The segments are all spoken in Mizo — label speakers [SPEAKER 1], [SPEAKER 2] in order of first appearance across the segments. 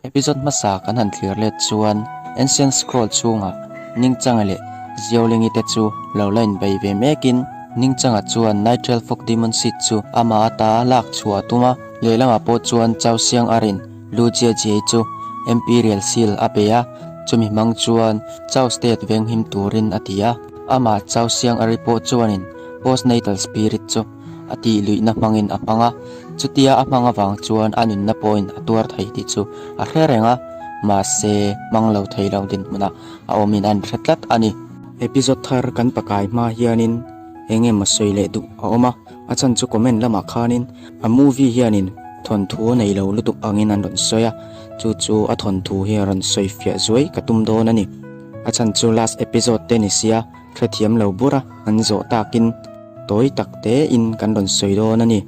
[SPEAKER 1] Episode hmasa kan han thlir let chuan Ancient Scroll chhungah Ningchanga leh Xiaolingi te chu lo la inbei ve mekin Ningchanga chuan Nightreal Fog Demon Seed chu amah ata lak chhuah a tum a, lehlamah pawh chuan Chao Xiang Arin Lu Jiajie chu Imperial Seal a pe a, chumi hmang chuan Chao State venghim turin a ti a. Amah Chao Xiang Ari pawh chuanin Postnatal Spirit chu a tih luihna hmangin a hmang a, chutia a hmang avang chuan a nunna pawhin a tuar thei tih chu a hre reng a, mahse hmang lo thei lo dinhmunah a awmin an hre tlat a ni. Episode thar kan pakai hma hianin eng emaw sawi leh duh a awm a, a chhan chu comment lamah khanin a movie hianin thawnthu nei lo lutuk angin an rawn sawi a, chu chu a thawnthu hi a rawn sawi fiah zuai ka tum dawn a ni. A chhan chu last episode te ni sia hrethiam lo bur a an zawh takin tawi tak tein kan rawn sawi dawn a ni.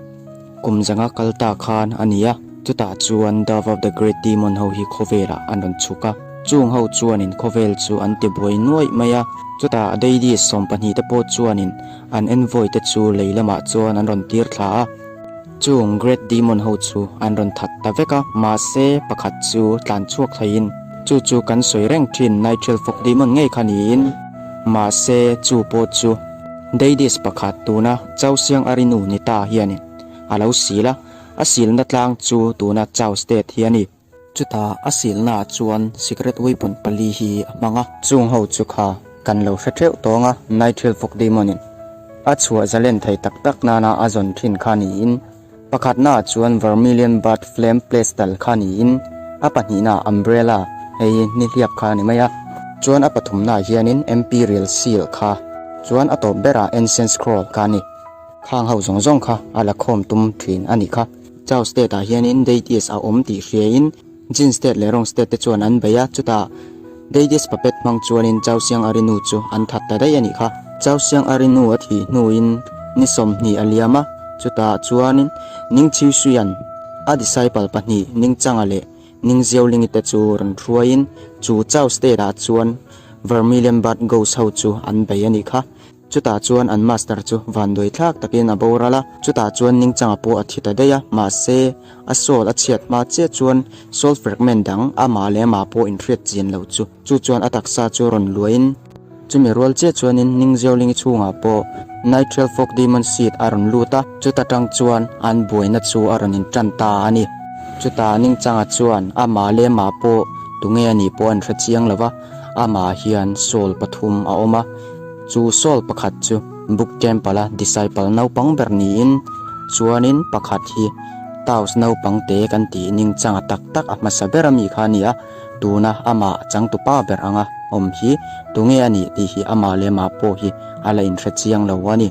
[SPEAKER 1] Kum zanga kal ta khan a ni a, chutah chuan Dove of the Great Demon ho hi khawvelah an rawn chhuk a, chung ho chuanin khawvel chu an ti buai nuaih mai a, chutah Deities 12 te pawh chuanin an envoy te chu lei lamah chuan an rawn tir thla a, chung Great Demon ho chu an rawn that ta vek a, mahse pakhat chu tlan chhuak theiin chu chu kan sawi reng thin Nightreal Fog Demon ngei kha niin, mahse chu pawh chu. Deities pakhat tuna Chau Siang Arinu ni ta hianin a lo sil a, a silna tlang chu tuna Chau State hi a ni. Chutah a silnaah chuan secret weapon pali hi a hmang a. Chung ho chu kha kan lo hre theuh tawng a, Nighthill Fog Demon-in a chhuah zalen thei tak tak nana a zawn thin kha niin, pakhatnaah chuan Vermilion Bird Flame Plastal kha niin, a pahnihnaah Umbrella, hei hi nihliap kha a ni mai a, chuan a pathumnaah hianin Imperial Seal kha, chuan a tawp berah Ancient Scroll kha a ni. Khang ho zawng zawng kha a la khawm tum thin a nih kha. Chau State ah hianin Deities a awm tih hriain Jin State leh Rong State te chuan an bei a, chutah Deities puppet hmang chuanin Chau Siang Arinu chu an that ta daih a nih kha. Chau Siang Arinu a thih hnuin ni 20 a liam a, chutah chuanin Ning Chiu Suian a disciple pahnih Ning Changa leh Ning Ziaulingi te chu rawn hruaiin chu Chau State ah chuan Vermilion Bird Ghost ho chu an bei a nih kha. Chutah chuan an master chu vanduai thlak takin a boral a, chutah chuan Ningchanga pawh a thi ta daih a, mahse a soul a chhiat hma chiah chuan soul fragment dang amah leh amah pawh inhriat chian lo chu chu chuan a taksa chu rawn luahin chumi rual chiah chuanin Ningziaulingi chhungah pawh Nightreal Fog Demon Seed a rawn lut a, chuta tang chuan an buaina chu a rawn intan ta a ni. Chutah Ningchanga chuan amah leh amah pawh tunge a nih pawh an hre chiang lo va, amah hian soul pathum a awm a. Chu Saul pakhat chu Book Temple-a disciple naupang ber niin, chuanin pakhat hi Taos naupang te kan tih ningchanga tak tak a hmasa ber ami kha a ni a, tuna amah changtupa ber anga awm hi tunge a nih tih hi amah leh amah pawh hi a la inhre chiang lo a ni.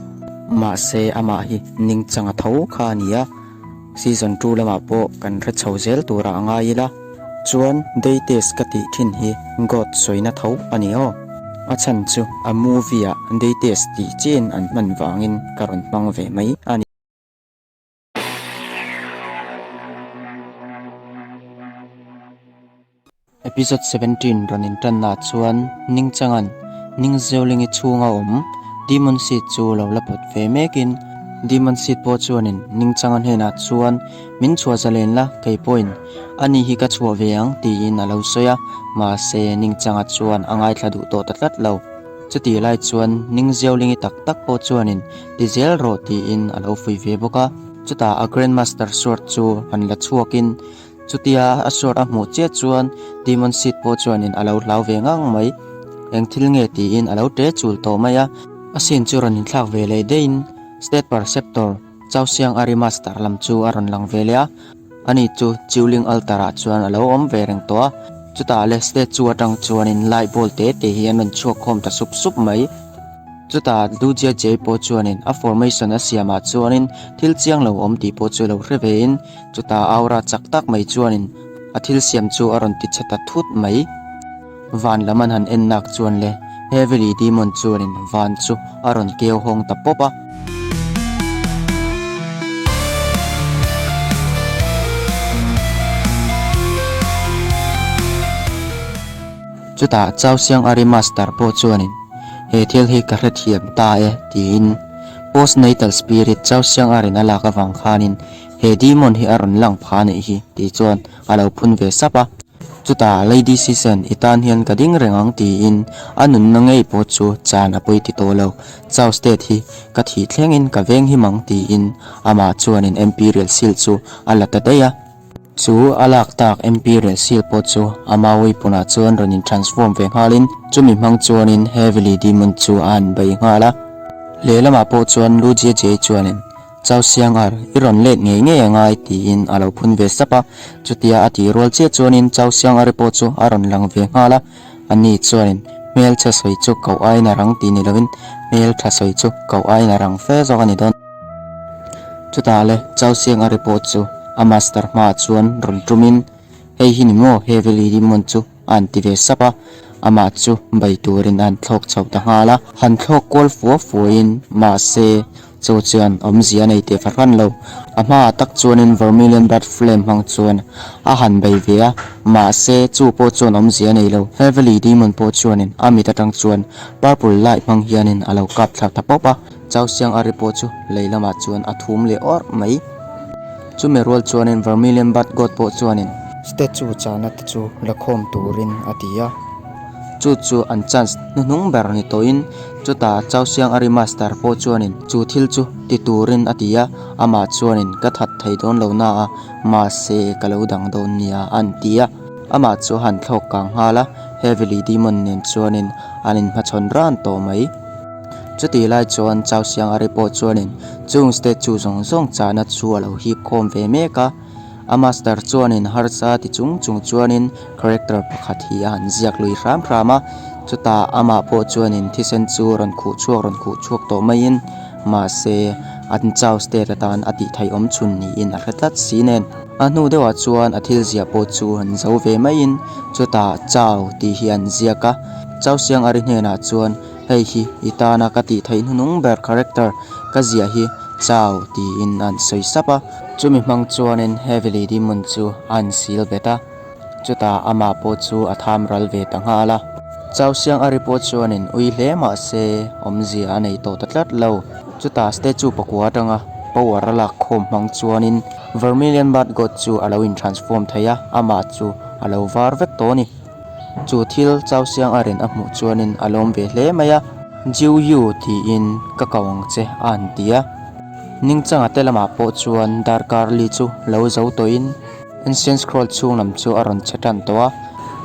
[SPEAKER 1] Mahse amah hi ningchanga tho kha a ni a, season 2 lamah pawh kan hre chho zel turah a ngai ila. Chuan Deities ka tih thin hi God sawina tho a ni aw. A chhan chu a movie ah Deities tih chiin an hman vangin ka rawn hmang ve mai a ni. Episode 17 rawn intannaah chuan Ningchanga'n Ningzeulingi chhunga awm Demon Seed chu lo la pawt ve mekin Demon Seed pawh chuanin Ningchanga hnenah chuan Min chhuah zalen la, kei pawhin ani hi ka chhuah ve ang tiin a lo sawi a, mahse Ningchanga chuan a ngaithla duh tawh ta tlat lo. Chutih lai chuan Ningzeulingi tak tak pawh chuanin ti zel rawh tiin a lo fuih ve bawk a, chutah a Grandmaster Sword chu han la chhuakin Chutia a sword a hmuh chiah chuan Demon Seed pawh chuanin a lo hlau ve ngang mai. Eng thil nge tiin a lo ṭe chul tawh mai a. A scene chu rawn inthlak ve leh deihin State Perceptor Chao Siang Ari Master lam chu a rawn lang ve leh a. Ani chu Chiuling Altar ah chuan a lo awm ve reng tawh a. Chutah le statue atang chuanin light bulb te te hi an rawn chhuak khawm ta sup sup mai. Chutah Lu Jia Jie pawh chuanin a formation a siamah chuanin thil chiang lo awm tih pawh chu lo hre vein chutah aura chak tak mai chuanin a thil siam chu a rawn ti chhe ta thut mai. Van lam an han en nak chuan le Heavenly Demon chuanin van chu a rawn keu hawng ta pawp a. Chutah Chau Siang Ari Master pawh chuanin, He thil hi ka hrethiam ta e, tiin Postnatal Spirit Chau Siang Arin a lak avang khanin he demon hi a rawn lang pha anih hi, tih chuan a lo phun ve sap a. Chutah Lady Sisen, i tan hian ka ding reng ang tiin a nunna ngei pawh chu chan a pawi ti tawh lo. Chau State hi ka thih thlengin ka veng him ang tiin amah chuanin Imperial Seal chu a la ta daih a. Chu a lak tak Imperial Seal pawh chu a Maui punah chuan rawn in transform ve nghalin chumi hmang chuanin Heavenly Demon chu a han bei nghal a. Lehlamah pawh chuan Lu Jie Jie chuanin Chau Siangar, i rawn let ngei ngei a ngai tiin a lo phun ve sap a. Chutia a tih rual chiah chuanin Chau Siangari pawh chu a rawn lang ve nghal a. Ani chuanin, Hmelchhe sawi chu koh aiin a rang tih ni lovin hmeltha sawi chu koh aiin a rang fe zawk a ni dawn. Chutah le Chau Siangari pawh chu a master hmaah chuan rawn tumin, Hei hi ni maw Heavily Demon chu? A han ti ve sap a, amah chu bai turin a han thlawk chho ta nghal a. Han thlawk kual fua fuain mahse chu chuan awmzia a nei teh fahran lo. A hmaah tak chuanin Vermilion Bird Flame hmang chuan a han bei ve a, mahse chu pawh chuan awmzia a nei lo. Heavenly Demon pawh chuanin a mit atang chuan Purple Light hmang hianin a lo kap thla ta pawp a. Chausiang Ari pawh chu lei lamah chuan a thum leh awrh mai. Chumi rual chuanin Vermilion Bat God pawh chuanin. Statue chahna te chu la khawm turin a ti a. Chu chu an chance hnuhnung ber ni tawhin chutah Chausiang Ari Master pawh chuanin chu thil chu ti turin a ti a, amah chuanin ka that thei dawn lo na a, mahse ka lo dang dawn nia a an ti a. Amah chu a han thlawk kang nghal a, Heavenly Demon nen chuanin an inhmachhawn ran tawh mai. Chutih lai chuan Chausiang Ari pawh chuanin chung statue zawng zawng chahna chu a lo hip khawm ve mek a. A master chuanin harsa ti chung chung chuanin character pakhat hi a han ziak lui hram hram a. Chutah amah pawh chuanin thisen chu rawn khuh chhuak rawn khuh chhuak tawh maiin mahse an Chau state atan a tih theih awm chhun niin a hre tlat si nen. A hnu deuhah chuan a thil ziah pawh chu han zo ve maiin chutah Chau tih hi an ziak a. Chausiang Ari hnenah chuan Hei hi i tana ka tih theih hnunung ber character ka ziah hi Chau tiin an sawi sap a. Chumi hmang chuanin Heavily Demon chu a an sil bet a, chutah amah pawh chu a tham ral ve ta nghal a. Chau Siang Ari pawh chuanin ui hle mah se awmzia a nei tawh ta tlat lo. Chutah statue pakua atanga power a lak khawm hmang chuanin Vermilion Bird God chu a lo in transform thei a, amah chu a lo var vek tawh a ni. Chu thil Chausiang a rin a hmuh chuanin a lawm ve hle mai a, Jiu Yu tiin ka ko ang che a han ti a. Ningchanga te lamah pawh chuan darkar li chu lo zo tawhin Ancient Scroll chhung lam chu a rawn che tan tawh a.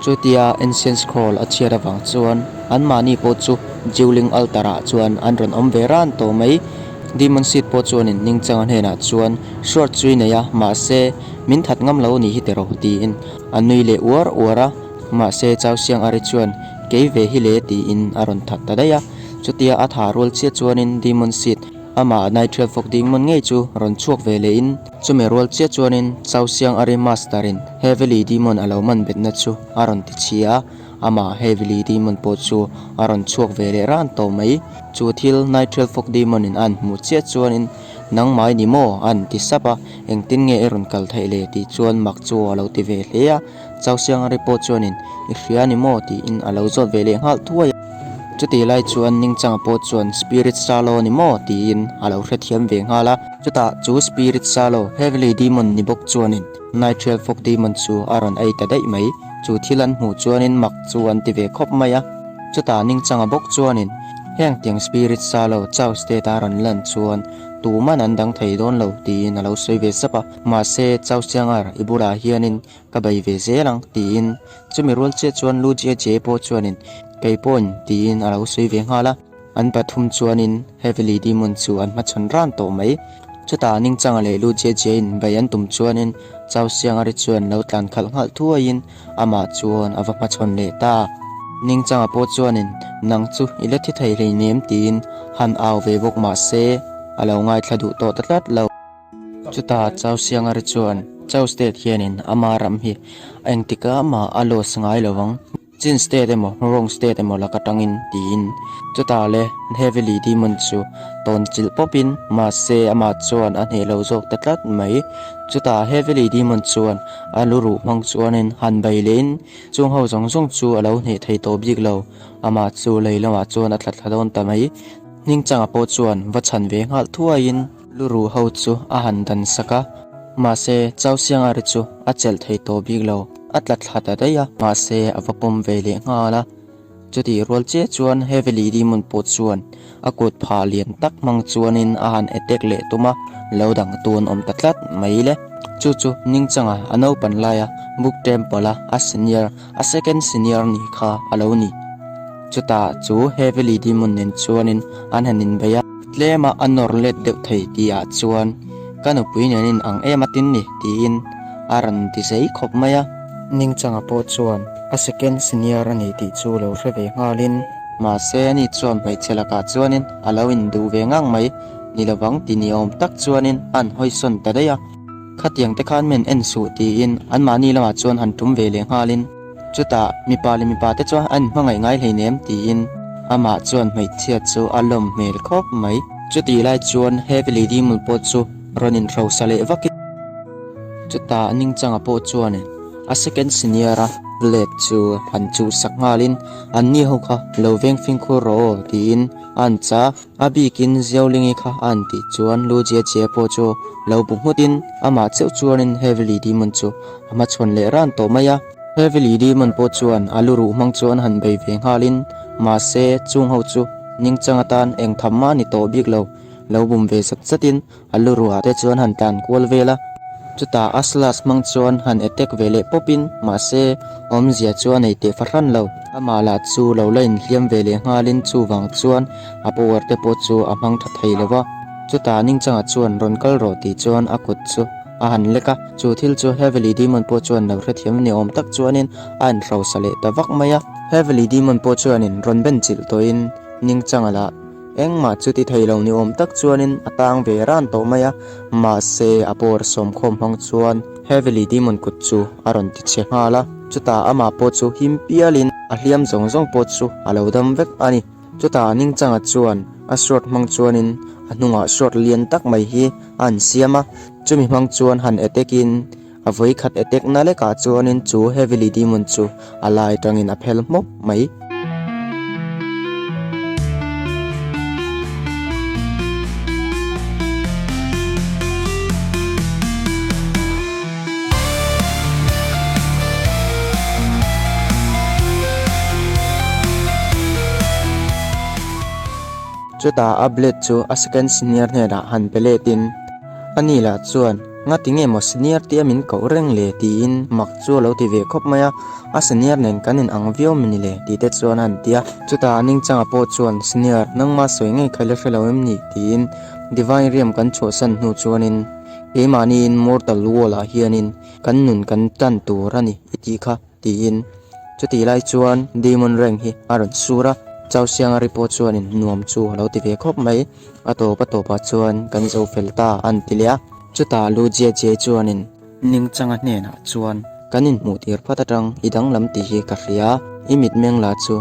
[SPEAKER 1] Chutia Ancient Scroll a chhiat avang chuan anmahni pawh chu Jiuling Altar ah chuan an rawn awm ve ran tawh mai. Demon Seed pawh chuanin Ningchanga hnenah chuan Sword chu i nei a, mahse min that ngam lo ni hi tiraw tiin A nui leh uar uar a, mahse Chausiang Ari chuan kei ve hi le tiin a rawn that ta daih a. Chutia a tha rual chiah chuanin Demon Seed, amah Nightreal Fog Demon ngei chu rawn chhuak ve lehin chumi rual chiah chuanin Chausiang Ari Master in Heavenly Demon a lo man betna chu a rawn ti chhia a, amah Heavenly Demon pawh chu a rawn chhuak ve leh ran tawh mai. Chu thil Nightreal Fog Demon in a han hmuh chiah chuanin Nangmah i ni maw? a han ti sap a, Engtin nge i rawn kal theih le? tih chuan mak chu a lo ti ve hle a, Chausiangari pawh chuanin I hria a ni maw? tiin a lo zawt ve leh nghal thuai a. Chutih lai chuan Ningchanga pawh chuan Spirit Salo a ni maw? tiin a lo hrethiam ve nghal a. Chutah chu Spirit Salo, Heavenly Demon ni bawk chuanin Nightreal Fog Demon chu a rawn ei ta daih mai. Chu thil an hmuh chuanin mak chu an ti ve khawp mai a. Chutah Ningchanga bawk chuanin Heng tiang Spirit Salo Chau State a rawn lan chuan tuman an dang thei dawn lo tiin a lo sawi ve sap a, mahse Chau Siangar i bulah hianin ka bei ve zel ang tiin chumi rual chiah chuan Lu Jie Jie pawh chuanin kei pawhin tiin a lo sawi ve nghal a, an pathum chuanin Heavenly Demon chu an hmachhawn ran tawh mai. Chutah Ningchanga leh Lu Jie Jie in bei an tum chuanin Chau Siangari chuan lo tlan khalh nghalh thuaiin Amah chuan a va hmachhawn leh ta. Ningchanga pawh chuanin, Nang chu i la thi thei hleinem tiin han au ve bawk mah se, a lo ngaithla duh tawh ta tlat lo. Chutah Chausiangari chuan, Chau State hianin ama ram hi engtikah mah a loss ngai lo vang. Chin State emaw Rong State emaw laka tangin tiin. Chutah le Heavily Demon chu tawn chilh pawpin mahse amah chuan a hneh lo zawk ta tlat mai. Chutah Heavily Demon chuan A lu ruh hmang chuanin han bei lehin chung ho zawng zawng chu a lo hneh thei tawh bik lo. Amah chu lei lamah chuan a tla thla dawn ta mai. Hmingchanga pawh chuan va chhan ve nghal thuaiin lu ruh ho chu a han dan sak a. Mahse, Chausiangari chu a chelh thei tawh bik lo. A tla thla ta daih a, mahse a va pawm ve leh nghal a. Chutih rual chiah chuan Heavenly Demon pawh chuan a kut phah lian tak hmang chuanin a han attack leh tum a, lo dang tu an awm ta tlat mai le. Chu chu Ningchanga a naupan laia Book Temple a a senior, a second senior ni kha a lo ni. Chutah chu Heavenly Demon nen chuanin an han inbei a. Tlema a nawr let deuh thei tihah chuan ka nupui nen in ang em a tin ni tiin a rawn ti zei khawp mai a. Ningchanga pawh chuan a second senior a ni tih chu lo hre ve nghalin. Mahse ani chuan hmeichhe lakah chuanin a lo induh ve ngang mai ni lovang ti ni awm tak chuanin a an hawisawn ta daih a. Khatiang te khan men en suh tiin anmahni lamah chuan han tum ve leh nghalin. Chutah mipa leh mipa te chuan an inhmangaih ngai hleinem tiin amah chuan hmeichhia chu a lawm hmel khawp mai. Chutih lai chuan Heavenly Demon pawh chu rawn inhrosa leh vakin. Chutah Ningchanga pawh chuan a second senior a blade chu han chuhsak nghalin anni ho kha lo veng fimkhur rawh aw tiin a han cha a. A bikin Ziaolingi kha a han tih chuan Lu Jiajie pawh chu lo bu nghutin amah cheuh chuanin Heavenly Demon chu a hmachhawn leh ran tawh mai a. Heavenly Demon pawh chuan a lu ruh hmang chuan han bei ve nghalin mahse chung ho chu ningchang atan eng tham mah a ni tawh bik lo, lo bum ve zat zatin A lu ruah te chuan han tlan kual vel a, chutah a slash hmang chuan han attack ve leh pawp in, mahse awmzia chu a nei teh fahran lo. Amah lah chu lo la inhliam ve leh nghal in chuvang chuan a power te pawh chu a hmang tha thei lo va. Chutah Ningchanga chuan rawn kal rawh tih chuan a kut chu a han lek a, chu thil chu Heavenly Demon pawh chuan lo hrethiam ni awm tak chuanin a inhrosa leh ta vak mai a. Heavenly Demon pawh chuanin rawn ben chilh tawhin Ningchanga lah Engmah chu ti thei lo ni awm tak chuanin a tang ve ran tawh mai a, mahse a pawr sawmkhawm hmang chuan Heavenly Demon kut chu a rawn ti chhe nghal a, chutah amah pawh chu him pialin a hliam zawng zawng pawh chu a lo dam vek a ni. Chutah Ningchanga chuan a sword hmang chuanin a hnungah sword lian tak mai hi a han siam a, chumi hmang chuan han attack in a vawikhat attack na lekah chuanin chu Heavenly Demon chu a lai tangin a phel hmawk mai. Chutah a blade chu a second senior hnenah han pe letin ani lah chuan Ngati nge maw senior tia min koh reng le tiin mak chu a lo ti ve khawp mai a, a senior nen kan in ang viau mini le tih te chuan a han ti a. Chutah a ningchanga pawh chuan senior nangma sawi ngei kha i la hre lo em ni tiin Divine Realm kan chhuahsan hnu chuanin keimahniin Mortal World ah hianin kan nun kan tan tur a ni i tih kha tiin chutih lai chuan Demon Rank hi a rawn sur a, Chausiangari pawh chuanin nuam chu a lo ti ve khawp mai. A tawp a tawpah chuan kan zo fel ta a an ti leh a. Chutah Lu Jie Jie chuanin Ningchanga hnenah chuan kan inhmuh tir phat atang i danglam tih hi ka hria, i mitmeng lah chu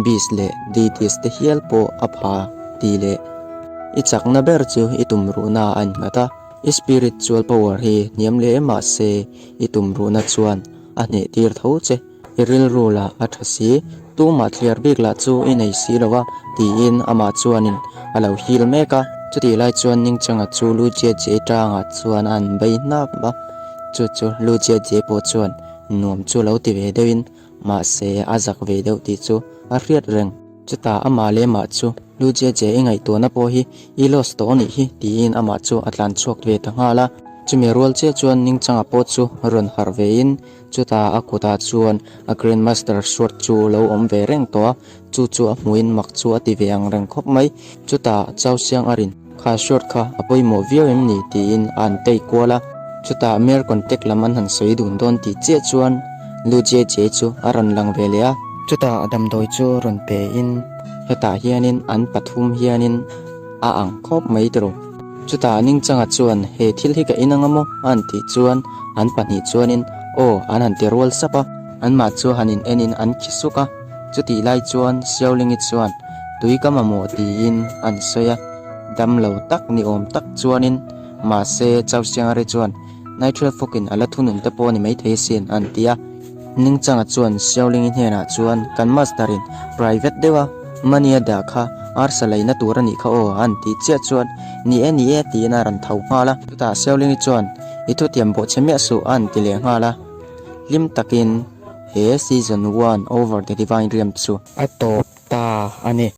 [SPEAKER 1] Beast leh Deities te hial pawh a pha tih leh i chakna ber chu i tumruhna a innghat a, i spiritual power hi hniam hle mahse i tumruhna chuan a hneh tir tho che. I rilru lah a tha si, tumah thliar bik lah chu i nei si lo a, tiin amah chuanin a lo hil mek a. Chutih lai chuan Ningchanga chu Lu Jiajie tangah chuan a han bei hnap a, chu chu Lu Jiajie pawh chuan nuam chu lo ti ve deuhin mahse a zak ve deuh tih chu a hriat reng. Chutah amah leh mah chu Lu Jiajie i ngaihtuahna pawh hi i lost tawh a nih hi tiin amah chu a tlan chhuak ve ta nghal a. Chumi rual chiah chuan Ningchanga pawh chu rawn harh vein Chutah a kutah chuan a Grandmaster sword chu lo awm ve reng tawh a, chu chu a hmuhin mak chu a ti ve ang reng khawp mai. Chutah Chau Siang a rin, Kha sword kha a pawimawh viau em ni? tiin a han tei kual a. Chutah Mayor contact lam an han sawi dun dawn tih chiah chuan Lu Jie Jie chu a rawn lang ve leh a. Chutah a damdawi chu rawn pe in hetah hianin an pathum hianin a ang khawp mai tiraw. Chutah Ningchanga chuan he thil hi ka in anga maw a han tih chuan an pahnih chuanin aw an han ti rual sap a, anmah chu han in en in an khi suk a, chutih lai chuan Xiaolingi chuan tui ka mamawh tiin an sawi a, dam lo tak ni awm tak chuanin mahse Chausiangari chuan Nitrile fawkin a la thunun te pawh a ni maithei asin a han ti a. Ningchanga chuan Xiaolingi hnenah chuan kan master in private deuh a money a dah kha arsa leina tur a nih kha aw a han tih chiah chuan ni e ni e tiin a rawn tho nghal a. Chutah Xiaolingi chuan i thutiam bawh che miah suh a han ti leh nghal a. Hlim takin he Season One Over The Divine Realm chu a tawp ta a ni.